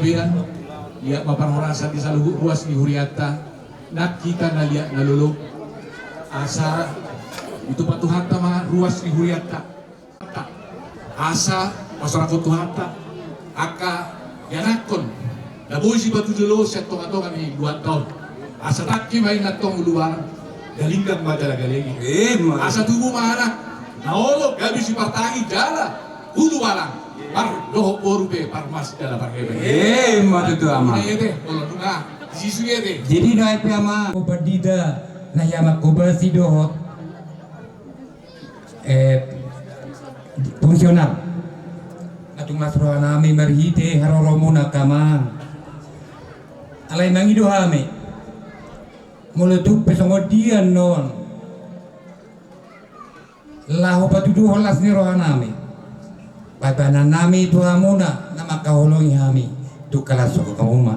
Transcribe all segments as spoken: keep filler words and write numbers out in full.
Liat ma parhorasan di saluhut ruas ni hurianta, nang hita na liat na lolo. Asa ditupa Tuhanta ma ruas ni hurianta. Asa pasahathon Tuhanta angka ianakhon na boi sipatu jolo sian tonga-tonga ni luatta on. Asa tangki ma inna antong uluan, galinggang ma jala galege. Ima. Asa tubu ma anak na olo gabe sipartangi jala uluan, pardohot boru pe parmas jala parhebe. Ima tutu, Amang. Nunga i ate, olo, nunga sisui ate. Jadi nunga i pe, Amang. Pandita na hea mangkobasi dohot, eh, fungsional. Tung las rohanami marhite haroromuna, Amang. Alai mangido hami, molo tung pe songon dia annon laho patuduhon las ni rohanami, paibahenonnami tu hamuna na mangkaholongi hami tu las ni rohanami.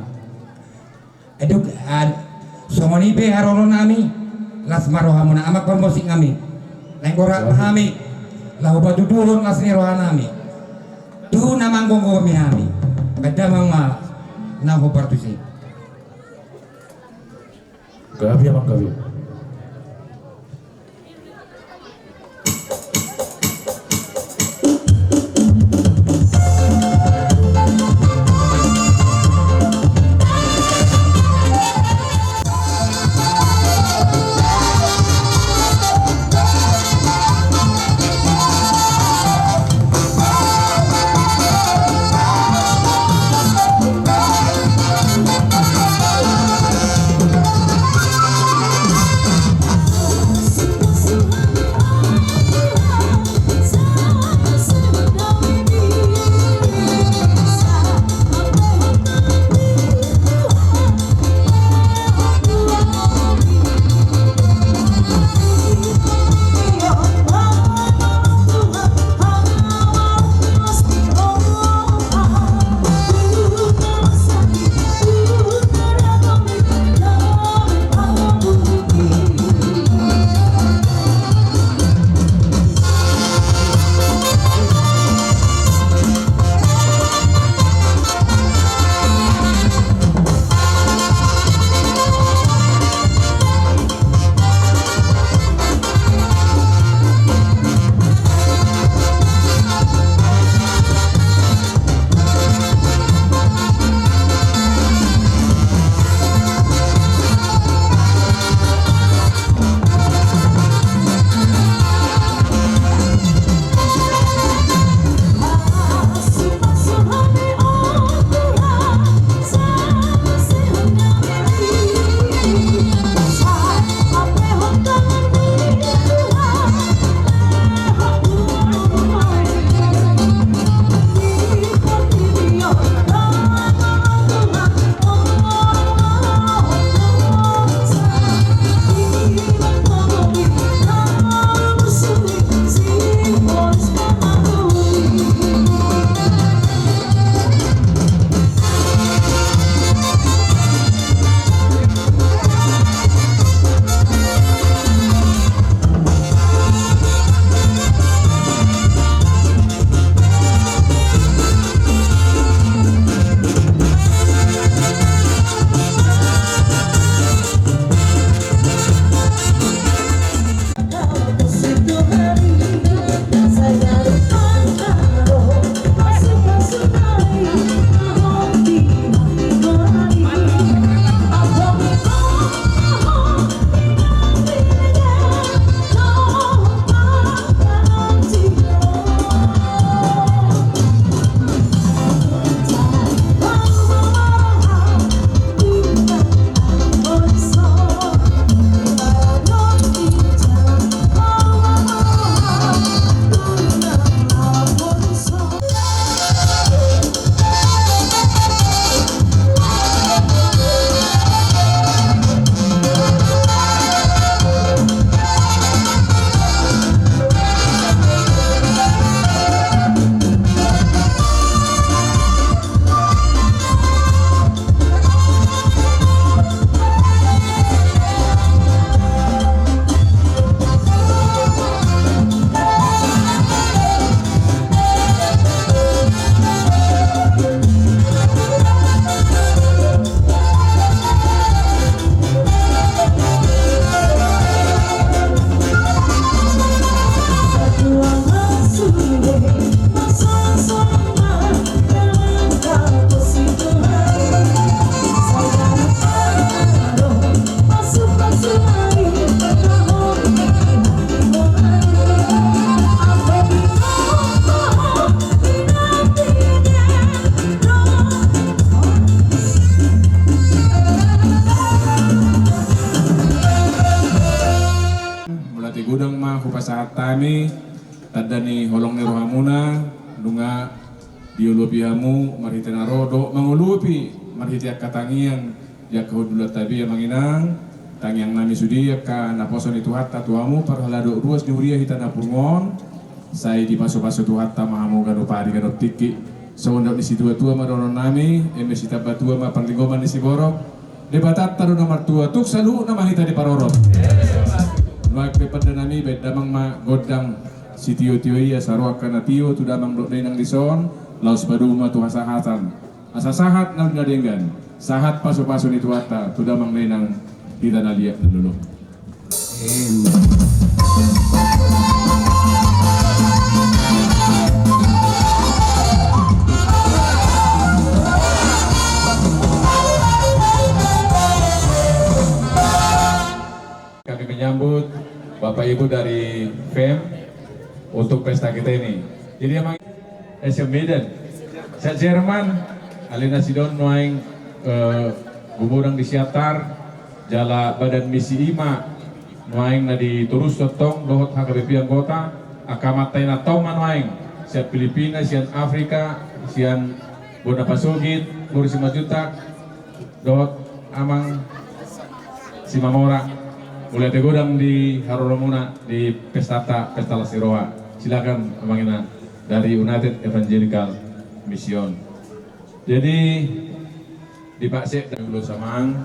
Adong, ad-, songon i pe haroromuna, las ma rohamuna, Amang parmusik nami. Naeng gorat hami laho patuduhon las ni rohanami tu na manggomgomi hami. Bahen damang ma na hombar tusi. Gabe, Amang, gabe. Hupasahat hami tanda ni holong ni rohamuna, nunga diolopi hamu marhite na ro dohot mangolopi marhite angka tangiang di angka hundulanta be, Amang Inang. Tangiang nami sude angka naposo ni Tuhanta tu hamu parhalado ruas ni huria hita na purmon, sai dipasupasu Tuhanta ma hamu ganup ari ganup tingki. Songon dok ni situatua ma dohonon nami, eme sitamba tua ma parlinggoman ni siborok. Debatanta do na martua, tung saluhutna ma hita diparorot. Nuaeng pe pande nami, baen damang ma gondang sitiotio i asa ro angka na tio tu damang dohot dainang dison, laos padomu ma tu hasahatan. Asa sahat na uli na denggan, sahat pasupasu ni Tuhanta tu damang dainang hita na liat na lolo. Kami menyambut Bapak Ibu dari fem untuk pesta kita ini. Jadi, Amang, eh, sian Medan, sian Jerman, alai na sidok nuaeng, eh, gumodang di Siantar, jala badan misi i ma nuaeng na di Toruso tong dohot H K B P anggota, angka amanta inanta on ma nuaeng sian Filipina, sian Afrika, sian bona pasogit, boru Simanjuntak, dohot Amang Simamora. Mauliate godang di haroromuna di pestanta, pesta las ni roha. Silakan, Amang Inang, dari United Evangelical Mission. Jadi, di paksa da ulos, Amang,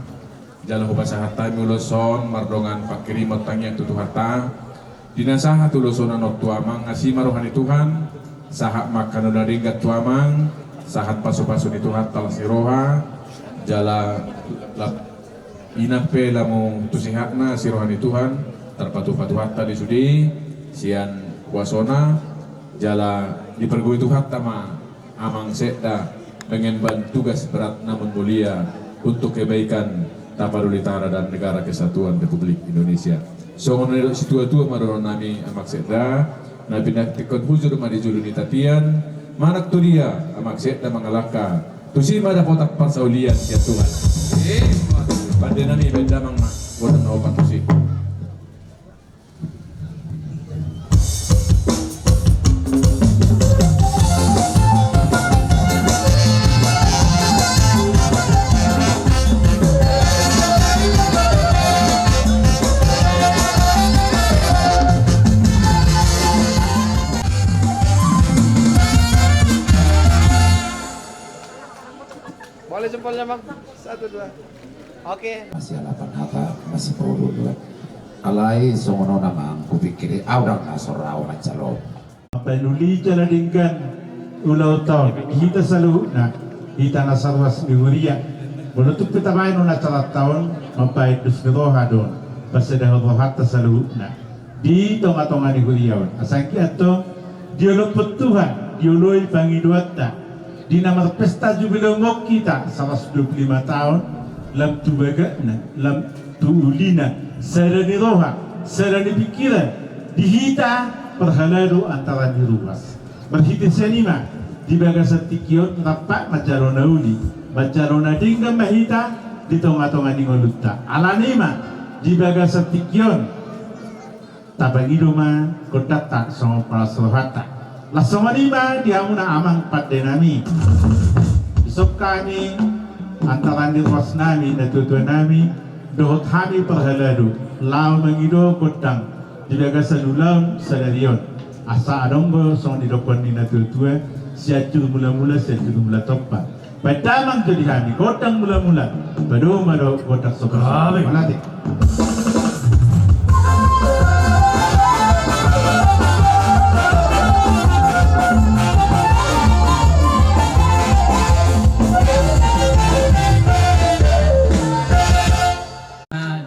jala hupasahat hami ulos on mardongan panghirimon tangiang tu Tuhanta. Di na sahat ulos on, annon tu Amang, asi ma roha ni Tuhan, sahat ma angka na uli na denggan tu Amang, sahat pasupasu ni Tuhanta las ni roha, jala lap-, inang pe lam tu sehatna asi roha ni Tuhan, tarpatupa Tuhanta di sude, sian kuasona, jala dipargogoi Tuhanta ma Amang Sekda mengemban tugas berat namun mulia untuk kebaikan Tapanuli Utara dan Negara Kesatuan Republik Indonesia. Songon na nidok situatua ma dohonon nami, Amang Sekda, na pinantikkon hujur ma di julu ni tapian, manang tu dia Amang Sekda mangalangka, tusi ma dapotan parsaulian sian Tuhan. Pande nami, baen damang ma gondang na opat tusi. Boleh jempolnya, Bang? Satu, dua. Oke. Masih ala panata, masih paulu dua. Alai songon on, Amang, hupikiri au ndang na so ra au manjalo. Mambaen uli jala denggan ulaonta on di hita saluhutna, hita na saruas ni huria. Molo tung pe tabaen on acaranta on, mambaen dos ni roha do on, pasedahon rohanta saluhutna di tongatonga ni huria on. Asa anggiat antong diolophon Tuhan, dioloi pangidoanta, di na marpesta jubileum on hita saratus dua pulu lima taon, lam tu bagakna, lam tu ulina, sada ni roha, sada ni pingkiran, di hita parhalado antara ni ruas. Marhite sian i ma, di bagasan tingki on rap manjalo na uli, manjalo na denggan ma hita di tongatonga ni ngolunta. Alani i ma, di bagasan tingki on, tapangido ma gondangta songon palas rohanta. Laos songon i ma di hamuna, Amang, pande nami. Dison hami, antara ni ruas nami, natuatua nami, dohot hami parhalado, laho mangido gondang di bagasan ulaon sadari on. Asa adong do songon didokkon ni natuatua, Sianjur Mulamula, Sianjur Mula Tompa. Baen damang jo di hami gondang mulamula, padomu ma dohot gondang soprano. Mauliate.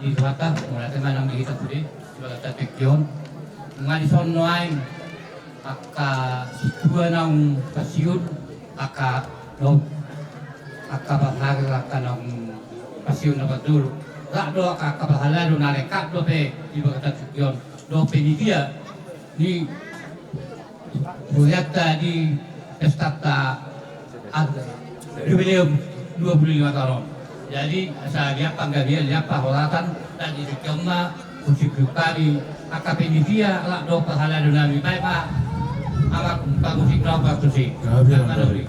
Di Tuhanta, mauliate ma nang di hita sude, di bagasan tingki on. Nunga dison nuaeng angka sintua naung pensiun, angka naung, angka parhalado, angka naung pensiun na parjolo. Rap do angka, angka parhalado na lengkap dope di bagasan tingki on. Dope di dia ni hurianta di pestanta jubileum dua pulu lima taon on. Jadi asa diampang gabe, diampang horatan, dan di tingki on ma Musik hami angka panitia, laos dohot parhalado nami, baen ma amang pamusik na ompat tusi. Gabe, gabe.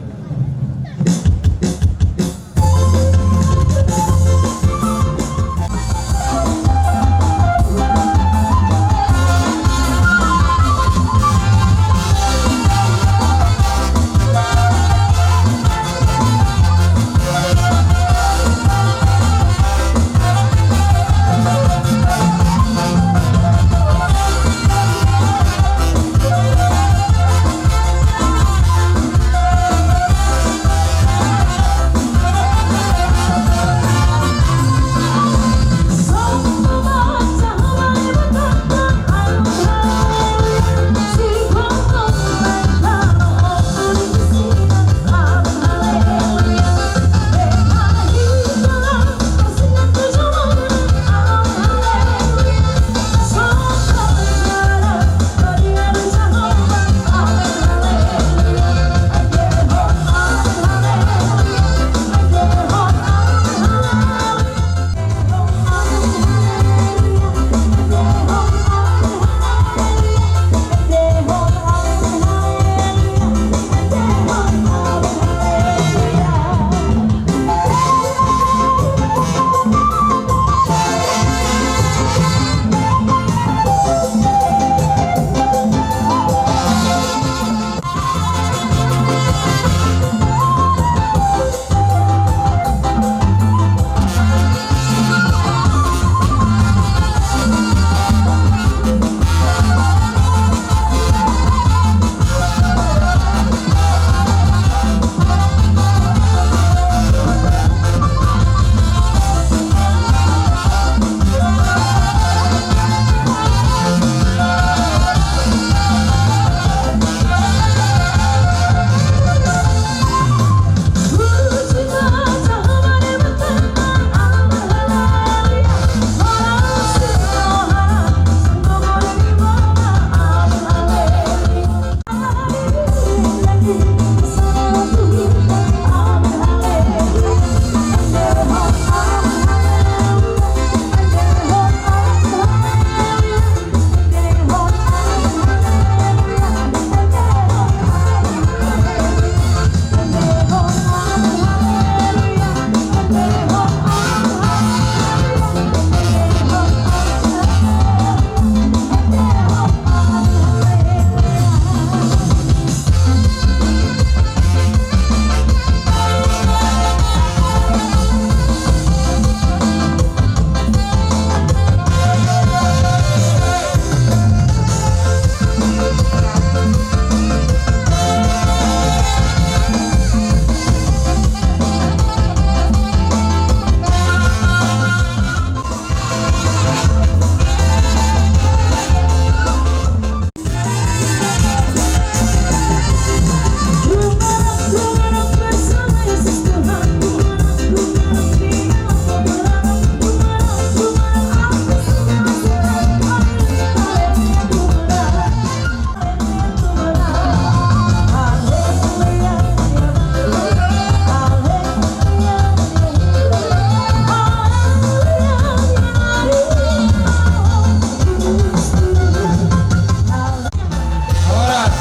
Horas,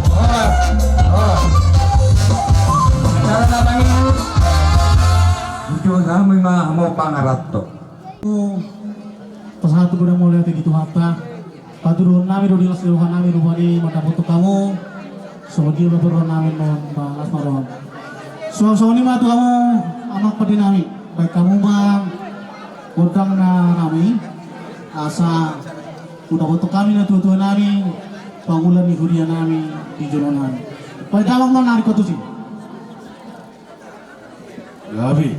horas, horas. Acara na mangihut. Ujung hami ma hamu pangaranto. Pasahat tu godang mauliate di Tuhanta. Patuduhon nami do di las ni roha nami rupani mandapothon hamu. Songon dia ma patuduhon nami on, ba las ma roham. So, songon i ma tu hamu amang pande nami. Baen hamu ma gondang na rame. Asa mandapothon hami natuatua nami, pangula ni huria nami di jolo nami. Baen damang ma nari kotusi. Gabe.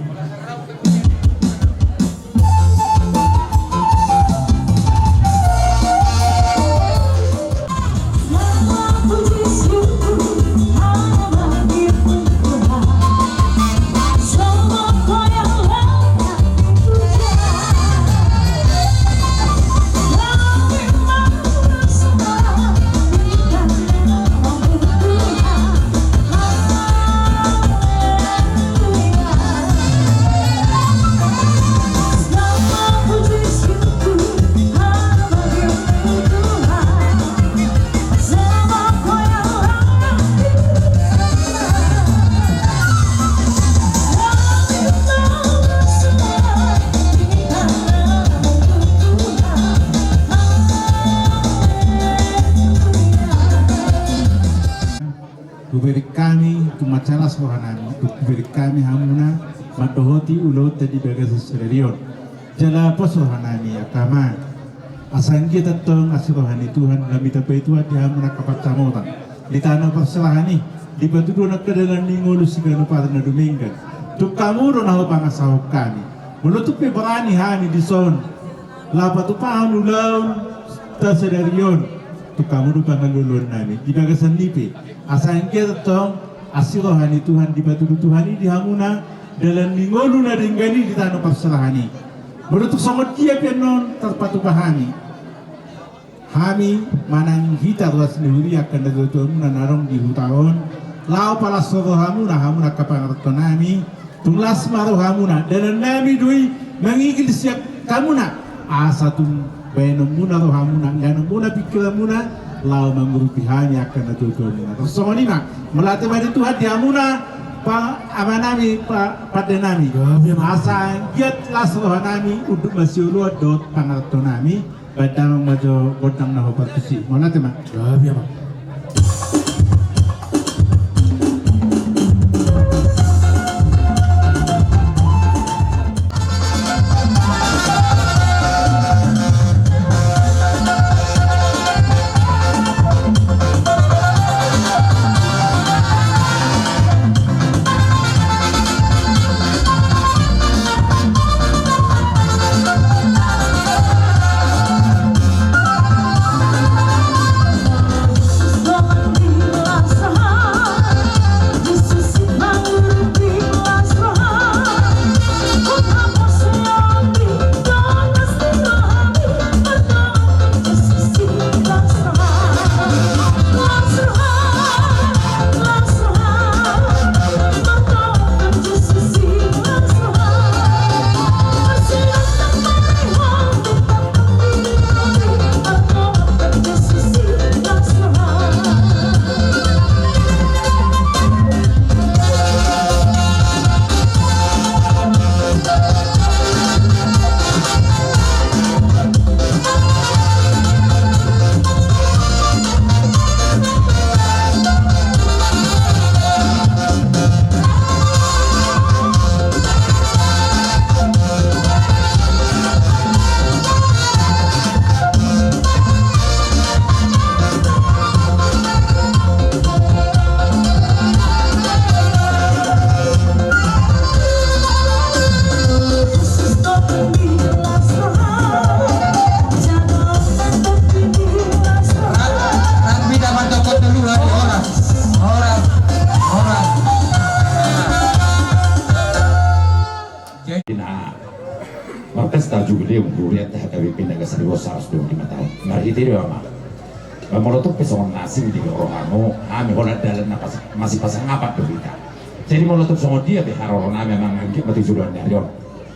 Tung mansai las rohanami, tung bereng hami hamuna, mandohoti ulaonta di bagasan sadari on. Jala pos rohanami, angka amang. Asa anggiat antong asi roha ni Tuhan, lam ditambai Tuhan di hamuna angka pansamotan. Di tano parserahan i, dipatuduhon angka dalan ni ngolu siganup ari na dumenggan. Tung hamu do na hupangasahon hami. Molo tung pe barani hami dison. Laho patupahon ulaonta sadari on. Tung hamu do pangalualuannami. Di bagasan ni pe. Asa anggiat antong asi roha ni Tuhan dipatudu Tuhan i di hamuna. Dalan ni ngolu na denggan i di tano parserahan i. Molo tung songon dia pe annon tarpatupa hami. Hami manang hita ruas ni huria angka natuatuamuna na adong di huta on. Laho palas rohamuna, hamuna angka pangarantonami. Tung las ma rohamuna, dalannami do i mangigil sian hamuna. Asa tung baenonmuna rohamuna, dengganonmuna pingkiranmuna, laho mangurupi hami angka natuatuamuna. Tung songon i ma, mauliate ma di Tuhan di hamuna, pa, amanami, pa, pandenami. Asa anggiat las rohanami, unduk masioloan dohot pangarantonami. Baen damang ma jo gondang na hombar tusi. Mauliate ma. Gabe ma. Rap, rap, bida mantap kau dulu, horas, horas, horas. Jadi, na marpesta jubileum hurianta H K B P Nagasari Boan saratus dua puluh lima taon. Marhite i ma. Ba molo tung pe songon na asing di rohamu, hami holan dalan na pas, masipasangapan do hita. Jadi molo tung songon dia pe haroronami, amang, anggiat ma tu joloan ni ari on.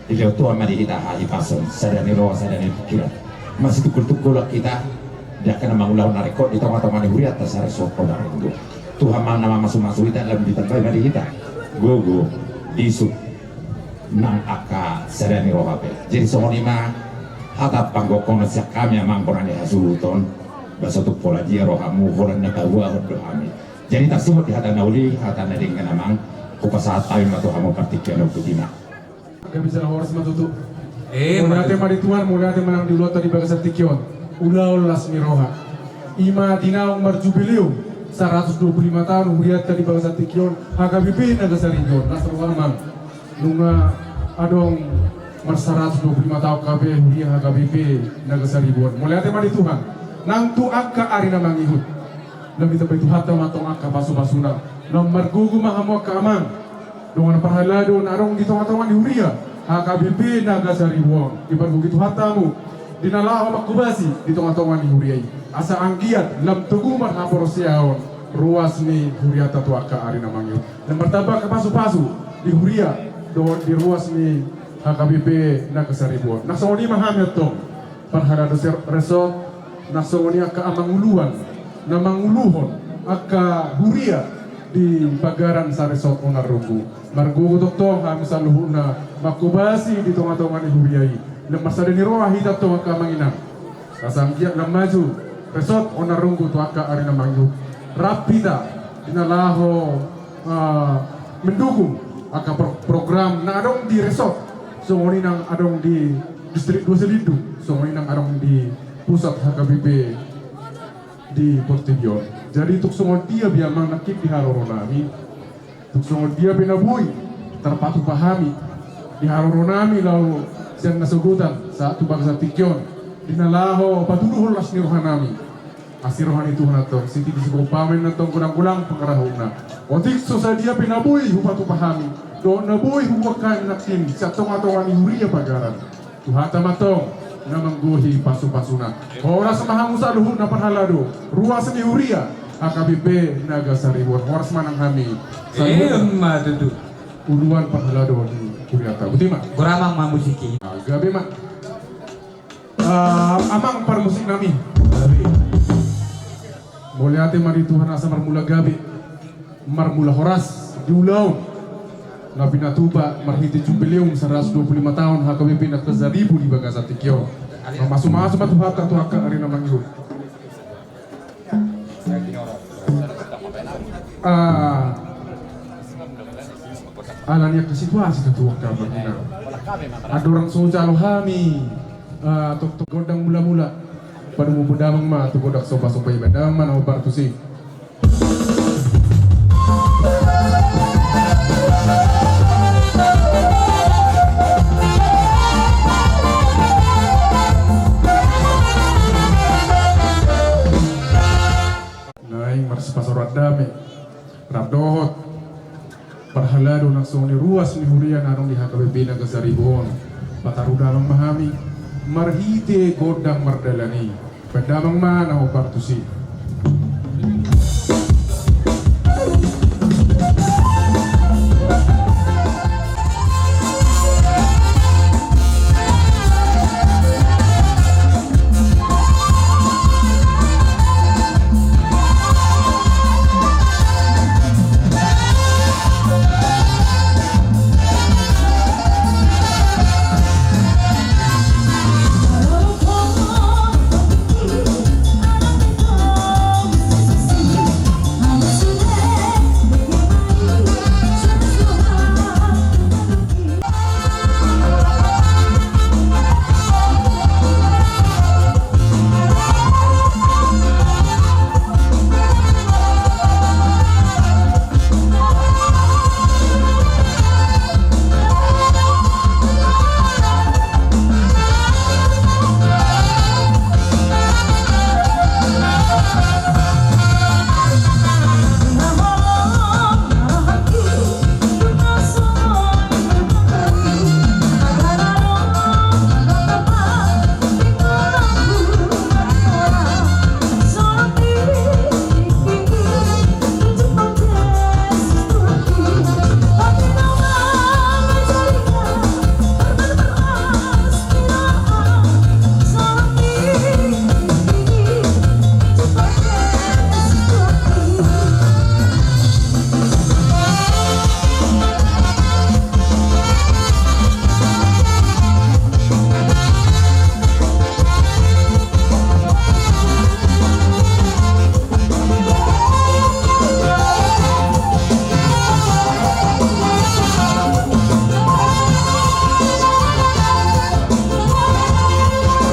Dilehon Tuhan ma di hita hahipason, sada ni roha, sada ni pingkiran. Masitungkoltungkolan hita, di angka na mangulahon na ringkot di tongatonga ni hurianta saresort Onarunggu. Tuhan ma na mamasumasu hita, lam ditambai ma di hita gogo, disuk, nang angka sada ni roha pe. Jadi songon i ma hata panggokhon sian hami, amang, bona ni hasuhuton. Ba so tung pola dia rohamu, holan na paboahon do hami. Jadi tarsihot di hata na uli, hata na denggan, amang, hupasahat hami ma tu hamu partingkian on, botima. Gabe jala horas ma tutu. Eh, mauliate ma di Tuhan, mauliate ma nang di ulaonta di bagasan tingki on. Ulaon las ni roha. I ma di naung marjubileum saratus dua puluh lima taon hurianta di bagasan tingki on, H K B P Nagasari Boan. Las roha, amang. Nunga adong marsaratus dua puluh lima taon H K B P, huria H K B P Nagasari Boan. Mauliate ma di Tuhan. Nang tu angka ari na mangihut. Lam ditambai Tuhanta ma antong angka pasupasuna. Lam margogo ma hamu angka amang, dongan parhalado na adong di tongatonga ni huria H K B P Nagasari Boan. Dipargogoi Tuhanta hamu di na laho manghobasi di tongatonga ni huria i. Asa anggiat lam togu marhaporseaon ruas ni hurianta tu angka ari na mangihut. Lam martamba angka pasupasu di huria dohot di ruas ni H K B P Nagasari Boan. Na songon i ma hami antong parhalado ser-, resort, na songon i angka amang uluan na manguluhon angka huria di pagaran saresort Onarunggu. Margogo tongtong hami saluhutna manghobasi di tongatonga ni huria i. Lam marsada ni roha hita antong, angka amang inang. Asa anggiat lam maju resort Onarunggu tu angka ari na mangihut. Rap hita di na laho Ah, mendukung angka pro-, program na adong di resort, songon i nang adong di Distrik Dua Silindung, songon i nang adong di pusat H K B P di portibi on. Jadi tung songon dia pe amang nangkin di haroro nami, tung songon dia pe na boi tarpatupa hami di haroro nami laho sian nasogotan sahat tu bagasan tingki on, di na laho patuduhon las ni roha nami. Asi roha ni Tuhan antong, sititi sigompa ma antong godang-godang pangarahutna. Otik so sadia pe na boi hupatupa hami dohot na boi huboan hami nangkin sian tonga-tonga ni huria pagaran, Tuhanta ma antong na manggohi pasu-pasuna. Horas ma hamu saluhutna parhalado, ruas ni huria H K B P Nagasaribu on. Horas ma nang hami saluhutna. Ima tutu. Uluan parhalado ni hurianta. Boti ma. Goramang ma musik i. Ah, gabe ma. Ah, amang parmusik nami. Mauliate ma di Tuhan asa marmula gabe, marmula horas di ulaon na pinatupa marhite jubileum saratus dua pulu lima taon H K B P Nagasaribu di bagasan tingki on. Mamasu-masu ma Tuhanta tu angka ari na mangihut. Ah, ala ni angka situasi tutu angka marina. Andorang so jalo hami, ah, toktok gondang mula-mula. Padomu damang ma tu gondang somba-somba i, damang ma na hombar tusi. Naeng marsipasaoran dame rap dohot parhalado nang songon i ruas ni huria na adong di H K B P Nagasaribu on. Pataru damang ma hami marhite gondang mardalan i. Baen damang ma na hombar tusi.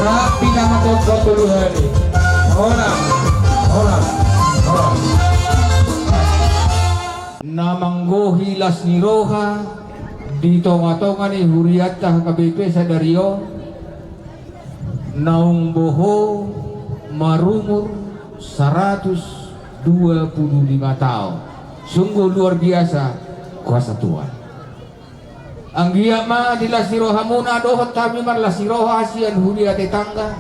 Rapi nama kau kau tolu hari. Horas, horas, horas. Na manggohi las ni roha di tonga-tonga ni hurianta H K B P sadari on, naung boho marumur saratus dua pulu lima taon. Sungguh luar biasa kuasa Tuhan. Anggiat ma di las ni rohamuna dohot hami marlas ni roha sian huria tetangga,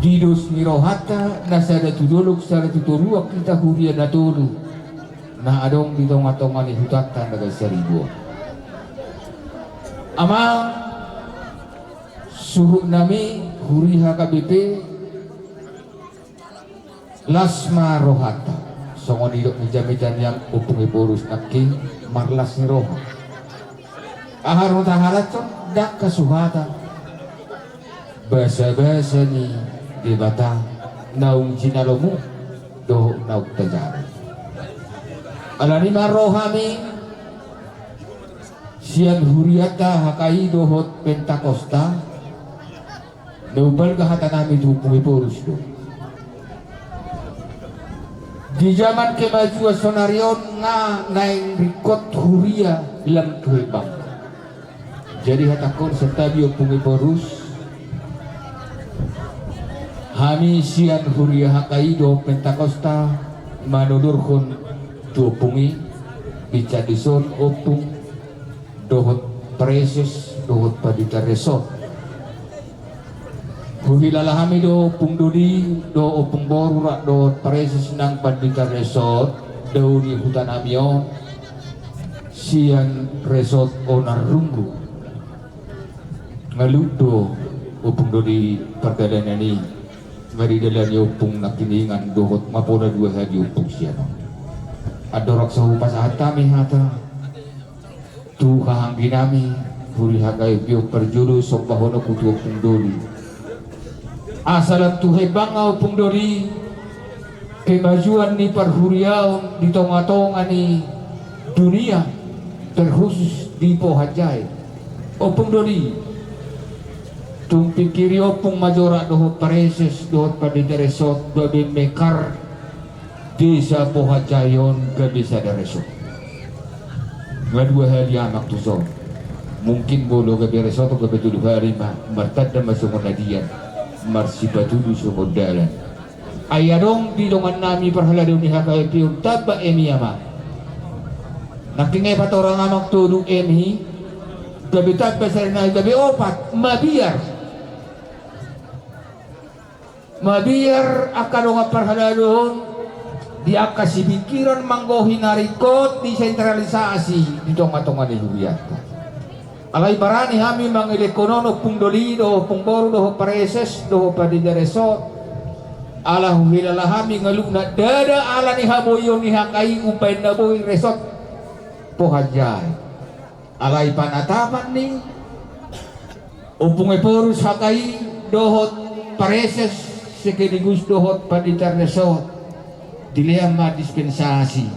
di dos ni rohanta na sada tu dolok sada tu toruan hita huria na tolu na adong di tonga-tonga ni hutanta Nagasaribu on. Amang, suhut nami huria H K B P, las ma rohanta. Songon nidok ni jamita nian, ompung i borus nangkin, marlas ni roha. Aha do tahalashon, ndang hasuhatan. Basa-basa ni Debata naung jinalomu dohot naung tajalo. Alani ma ro hami sian hurianta H K I dohot Pentakosta, na umbalga hatanami tu Ompung Ephorus do. Di jaman kemajuan sonari on nga naeng ringkot huria lam tu hembang. Jadi hatangkon santabi Ompung Ephorus, hami sian huria H K I dohot Pentakosta manodorhon tu Ompung i, pinsa dison Ompung dohot Praeses dohot Pandita Resort. Huhilala hami do Ompung Doli dohot Ompung Boru rap dohot Praeses nang Pandita Resort, dao ni hutanami on sian Resort Onan Runggu. Nga lut do Ompung Doli pardalanan i, nga didalani Ompung nangkiningan dohot nga pola dua hali Ompung sian on. Andorang so hupasahat hami hata tu hahaangginami, huria H K I pe on parjolo sombahononku tu Ompung Doli. Asa lam tu hembang nga Ompung Doli, kemajuan ni parhuriaon di tongatonga ni dunia, terkhusus di Pohanjae. Ompung Doli, tung pingkiri Ompung ma jo rap dohot Praeses dohot Pandita Resort, gabe mekar desa Pohanjae on gabe sada resort. Nga dua hali amang tuson. Mungkin molo gabe resort gabe tolu hali ma, martanda ma songon na dian, marsipatudu songon dalan. Ai adong di dongannami parhalado ni H K I pe on tamba M I amang. Nangkin nga patorang amang tolu M I, gabe tamba sada nai gabe opat, mabiar. Mabiar angka dongan parhalado on di angka sipingkiran manggohi na ringkot disentralisasi di tongatonga ni hurianta. Alai barani hami mangelehon on Ompung Doli dohot Ompung Boru dohot Praeses dohot Pandita Resort. Ala huhilala hami nga lut na ndada ala ni haboion ni H K I umbaen na boi Resort Pohanjae. Alai panatapan ni Ompung Ephorus H K I dohot Praeses sekaligus dohot Pandita Resort, dilehon ma dispensasi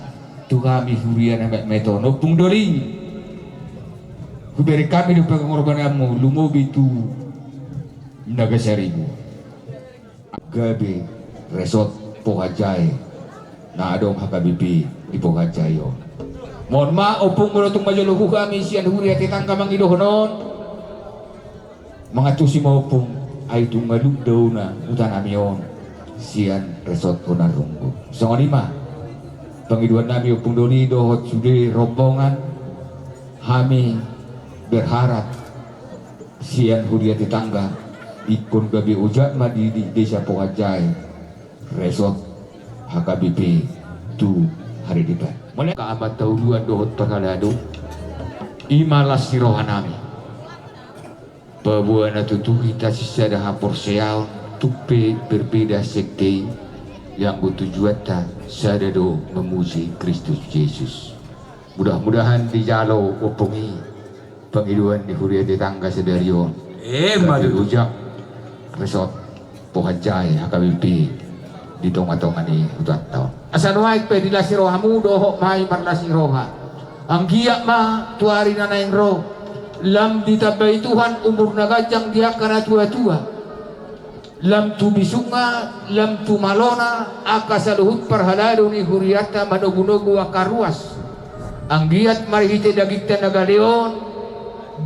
tu hami huria na metmet on. Ompung Doli, hubereng hami do pangorbonanmu lumobi tu Nagasaribu. Gabe Resort Pohanjae, na adong H K B P di Pohanjae on. Mohon ma Ompung, molo tung manjolohu hami sian huria tetangga mangidohon on, mangantusi ma Ompung, ai tung nga lut daona hutanami on sian Resort Onan Runggu. Songon i ma pangidoannami Ompung Doli dohot sude rombongan, hami berharap sian huria tetangga, ingkon gabe ojak ma di, di desa Pohanjae, Resort H K B P tu haridipan. Mauliate. Angka amanta uluan dohot parhalado, i ma las ni rohanami. Paboa na tutu hita sisada haporseaon, tung pe berbeda sekte i, ianggo tujuanta sada do, mamuji Kristus Jesus. Mudah-mudahan dijalo Ompung i pangidoan ni huria tetangga sadari on. Eh, gabe ojak Resort Pohanjae H K B P di tongatonga ni hutanta on. Asa nuaeng pe di las ni rohamu dohot ma i marlas ni roha. Anggiat ma tu ari na naeng ro, lam ditambai Tuhan umur na ganjang di angka natuatua. Lam tu bisungna, lam tu malona, angka saluhut parhalado ni hurianta manogunogu angka ruas. Anggiat marhite dagingta na gale on,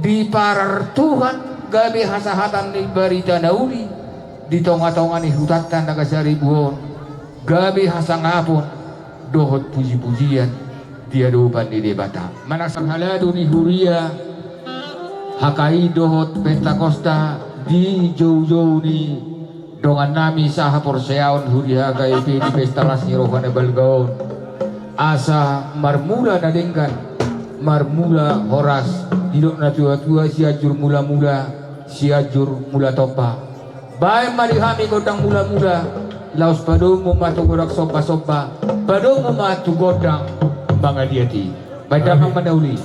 diparar Tuhan gabe hasahatan ni barita na uli di tongatonga ni hutanta Nagasaribu on, gabe hasangapon dohot pujipujian di adopan ni Debata. Manang parhalado ni huria H K I dohot Pentakosta di joujou ni dongannami sahaporseaon huria H K B P di pesta las ni roha na balga on, asa marmula na denggan, marmula horas, didok natuatua, Sianjur Mulamula, Sianjur Mula Tompa. Baen ma di hami gondang mulamula, laos padomu ma tu godang sombasomba, padomu ma tu gondang mangaliat i. Baen damang ma na uli.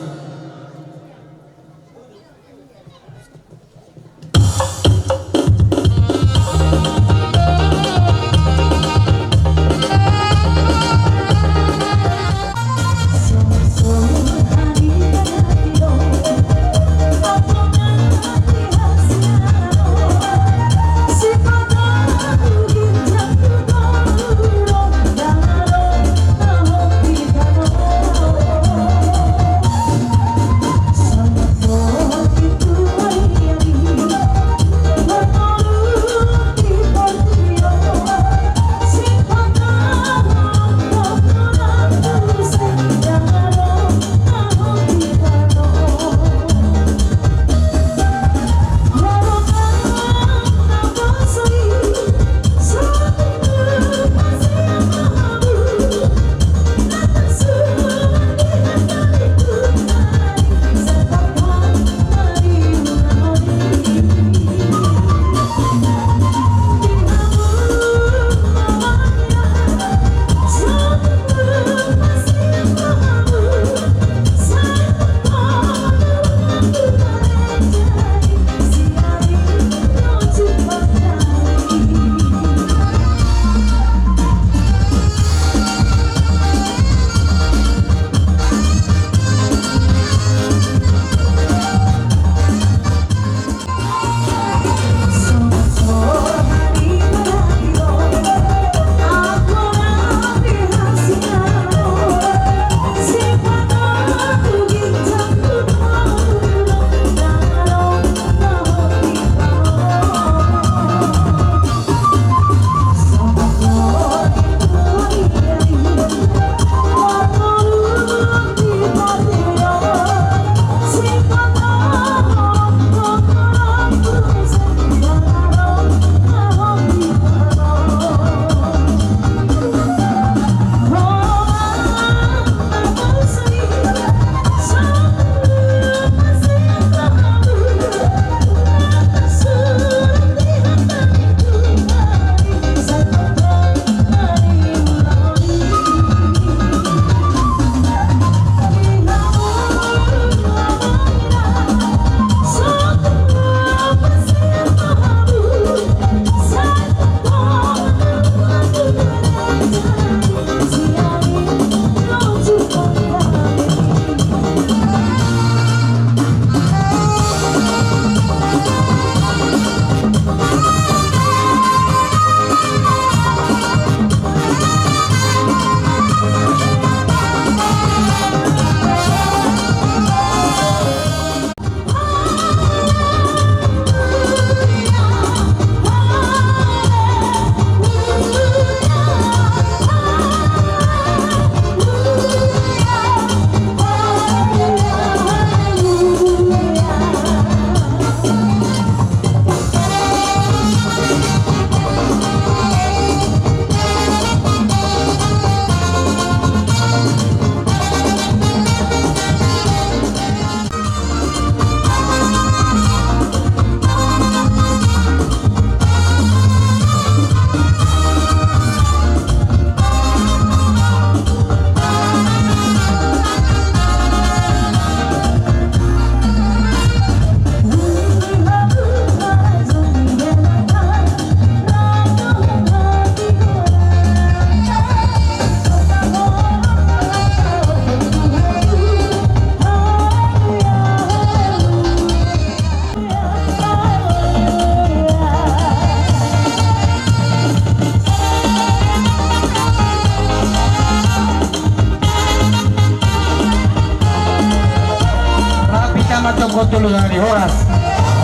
Tolu kali horas,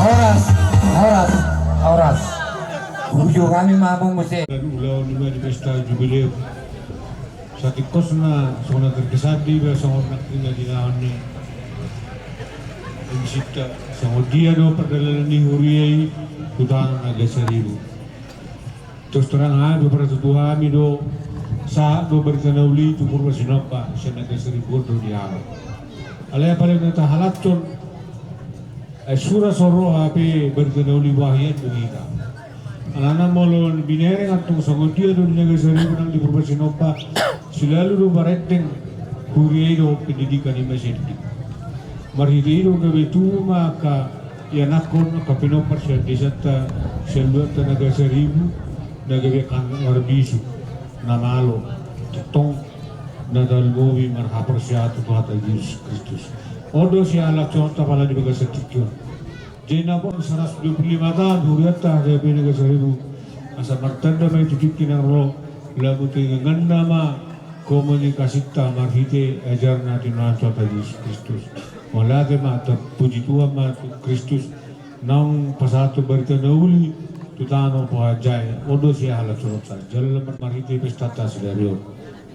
horas, horas, horas. Uju kami mamung muse. Dan ulaon i ma di pesta jubileum. Satingkosna songon na terkesan do iba songon nangkin na dinaon ni M C-ta, songon dia do pardalanan ni huria i tu tano Nagasaribu. Terus terang hami, partutu hami do, sahat do barita na uli tu Purba Sinomba, sian Nagasaribu on do dialap. Alai paling na tahalashon, ai sura so ro hape barita na uli, bahian do hita. Alana molo binereng antong songon dia do di Nagasaribu nang di Purba Sinomba, silalu do marenteng huria i dohot pendidikan i ma sendiri. Marhite i do gabe tubu ma angka ianakhon, angka pinompar sian desanta, sian luatta Nagasaribu, na gabe angka marbisuk, na malo, tongtong na tarlumobi marhaporseaon tu Tuhanta Jesus Kristus. On do sihalashononta pala di bagasan tingki on. Jadi na pos saratus dua pulu lima taon hurianta H K B P Nagasaribu, asa martanda ma i tu tingki na ro, lamu tu inganganna ma komunikasinta marhite ajarna tu Tuhanta Jesus Kristus. Mauliate ma, puji Tuhan ma tu Kristus, naung pasahathon barita na uli tu tano Pohajae, on do sihalashononta jala marhite pestanta sadari on.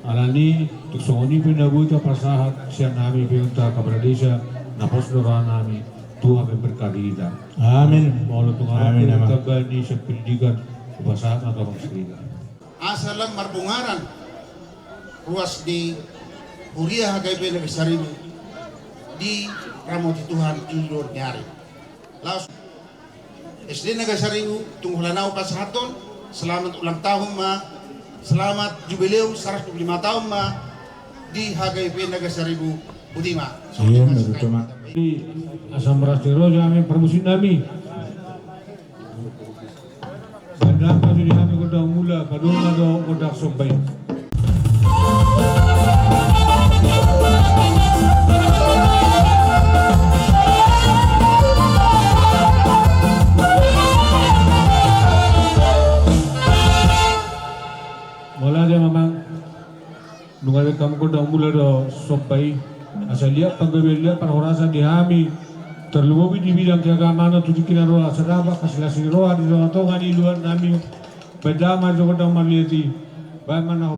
Alani, tung songon i pe na boi tapasahat sian hami pe on tu angka kepala desa, na pos do roha nami, Tuhan memberkati hita. Amin. Molo tung adong pe tambahan ni sian pendidikan, hupasahat ma tu amang sariga. Asa lam marbungaran ruas ni huria H K B P Nagasaribu diramoti Tuhan di jolo ni ari. Laos S D Nagasaribu, tung holan au pasahathon, selamat ulang tahun ma, selamat jubileum saratus dua pulu lima taon ma di H K B P Nagasaribu. Boti ma. Iya, betul, Mak. Jadi, asa marlas ni roha hami, parmusik nami. Baen damang ma di hami gondang mula, padomu ma dohot gondang somba i. Mauliate ma, Amang. Nunga denggan gondang mula dohot somba i. Asa liat panggabean, liat parhorasan di hami. Tarlumobi di bidang keagamaan tu tingki na ro, asa dapot hasilas ni roha di tongatonga ni uluan nami. Baen damang ma gondang mauliate i. Baen ma na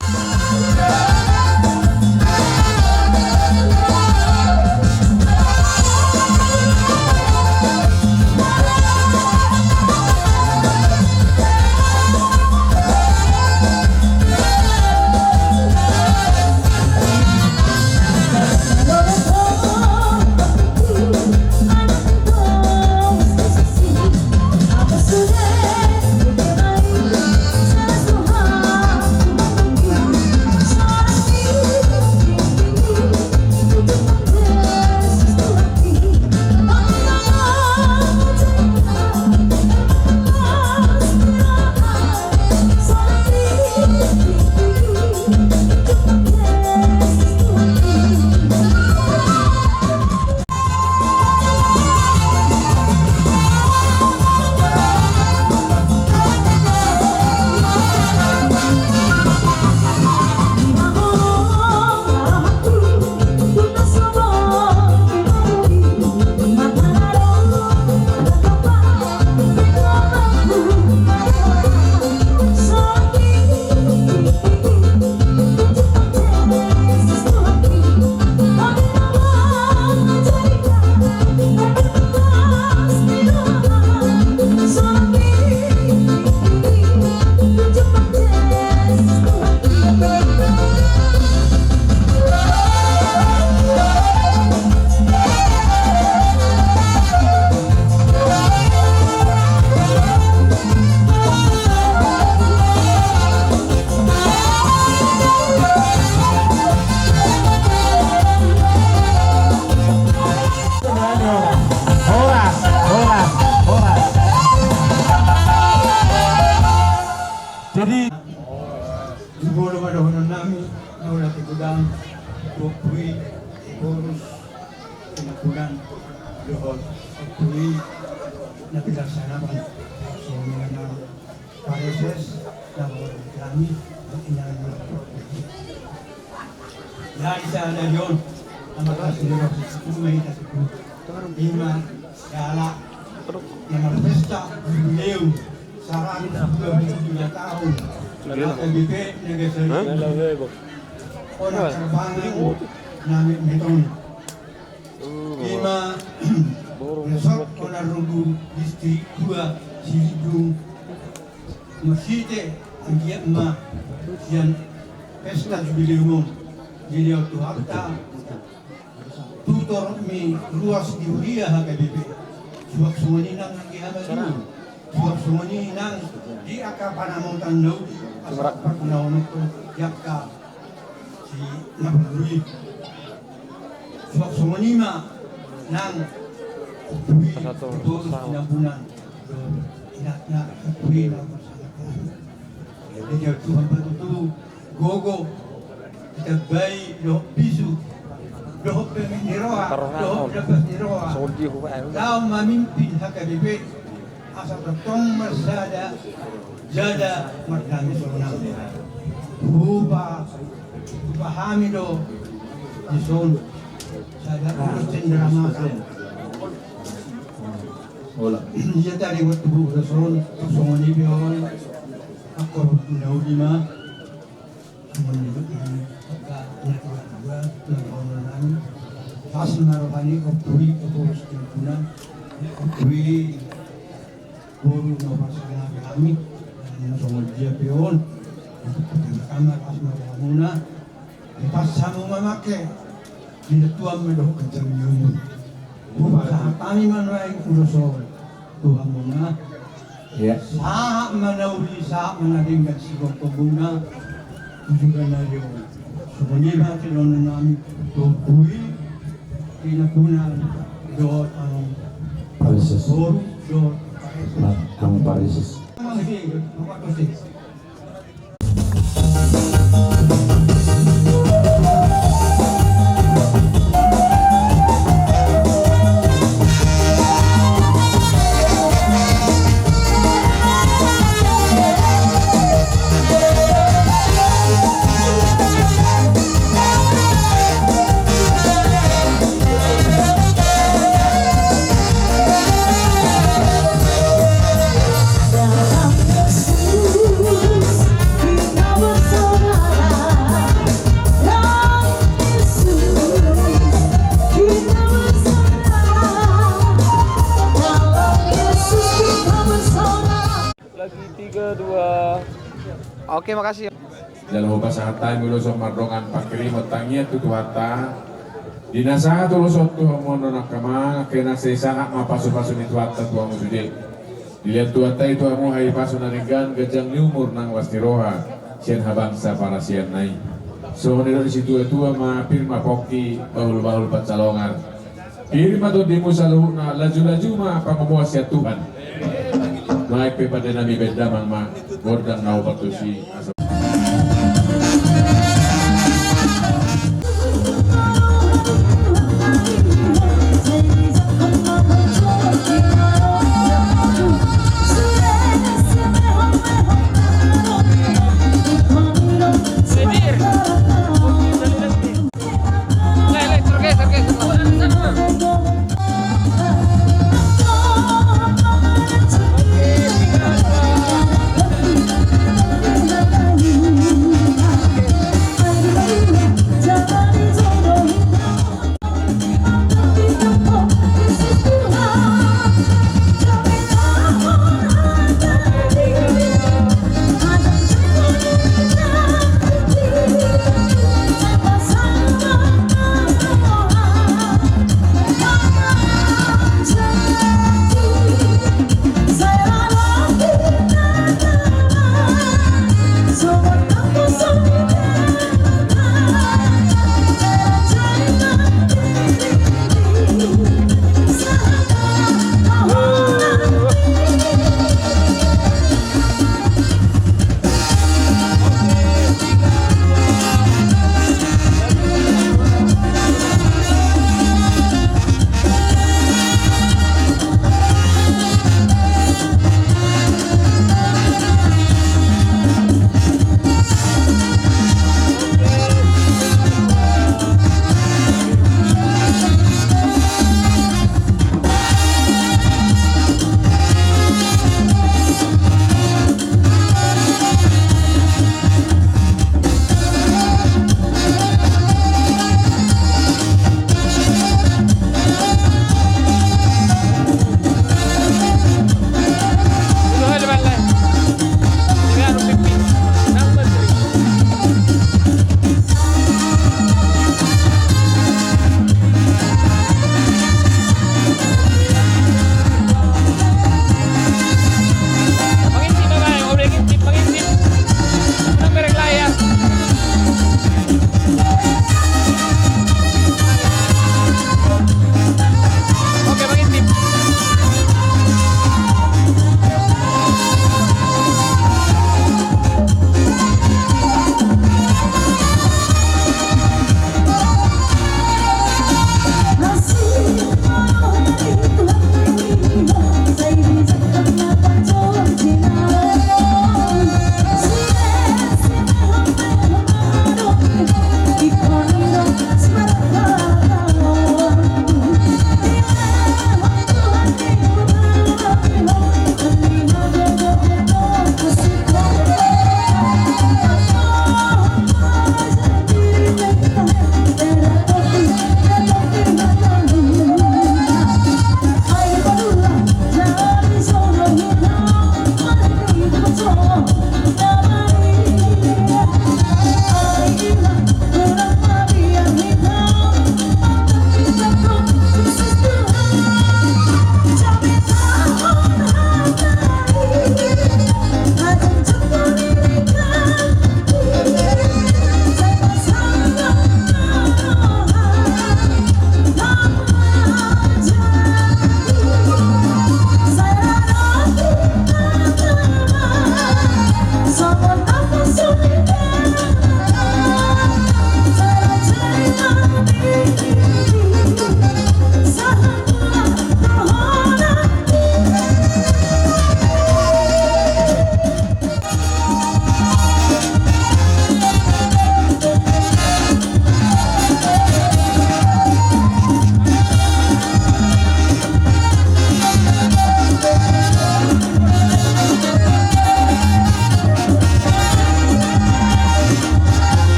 Horas, horas, horas. Jadi, di molo ma dohonon nami, na ula ti godang, bokboi, borus, penampunan, dohot, bokboi, na pilar sarapan, songon na pareses, na molo kami, na inang molo. Jadi sadari on, na marlas ni roha, ima hita suku, ima, Ala na marpesta jubileum saratus dua puluh lima taon H K B P Negeri Sari. Ona terbangan na metmeton. Ima resort Onan Rogu Distrik dua Silidung marhite anggiat ma sian pesta jubileum on dilehon Tuhanta tutor ni ruas di huria H K B P. Suang songon i nang di hamaluon, suang songon i nang di angka panamotan na uli asa pargunaon di angka si na parguru i. Suang songon i ma nang ompui di boru Sinambunan. Inatna ompui na parsangap hami. Jadi Tuhan patutu gogo ditambai dohot bisu dohot pemit ni roha dohot dapas ni roha. Laho mamimpin H K B P asa tongtong marsada jala mardame sonang. Hupa hupa hami do dison sada ulos cenderamata. Ia tadi waktu bu ulos on songon i pe on. Akor na uli ma. Menduduk nami angka na tua-tua na hormat nami. Pas ma roha ni ompui ompui setimpuna ompui boru na pasangan kami. Na songon dia pe on. Untuk pertama kali pas ma rohamuna. Pas hamu mamake. Di na tuam ma dohot ganjang ni umur. Hupasahat hami ma nuaeng ulos on tu hamuna. Sahat ma na uli sahat ma na denggan sigomgomuna. Tujuan na dio songon i ma sidohonon nami tu ompui. Di na puna dohot anu Parises. Boru dohot Parises. Anu Parises. Mangsi mangkasi. Lagi, tiga, dua. Oke, makasih. Jala hupasahat hami ulos on mardongan pangkirimon tangiang tu Tuhanta. Di na sahat ulos on tu hamu on, angka amang, angka inang, sai sahat ma pasu-pasu ni Tuhanta tu hamu sude. Dilehon Tuhanta i tu hamu hahipason na denggan, ganjang ni umur nang las ni roha sian habangsa parasianna i. Songon na nidok ni situa-tua ma, pir ma pongki, bahul-bahul pansalongan. Pir ma tondimu saluhutna, laju-laju ma pangomoan sian Tuhan. Nuaeng pe pande nami, baen damang ma gondang na opat tusi.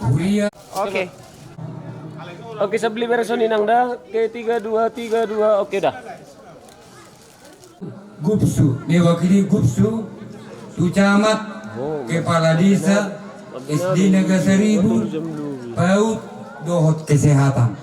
Huria. Oke. Oke, Sabli, beres on, Inang, da. Oke, tiga, dua, tiga, dua. Oke, da. Gubsu, mewakili Gubsu tu camat, kepala desa, S D Nagasaribu, paut dohot kesehatan.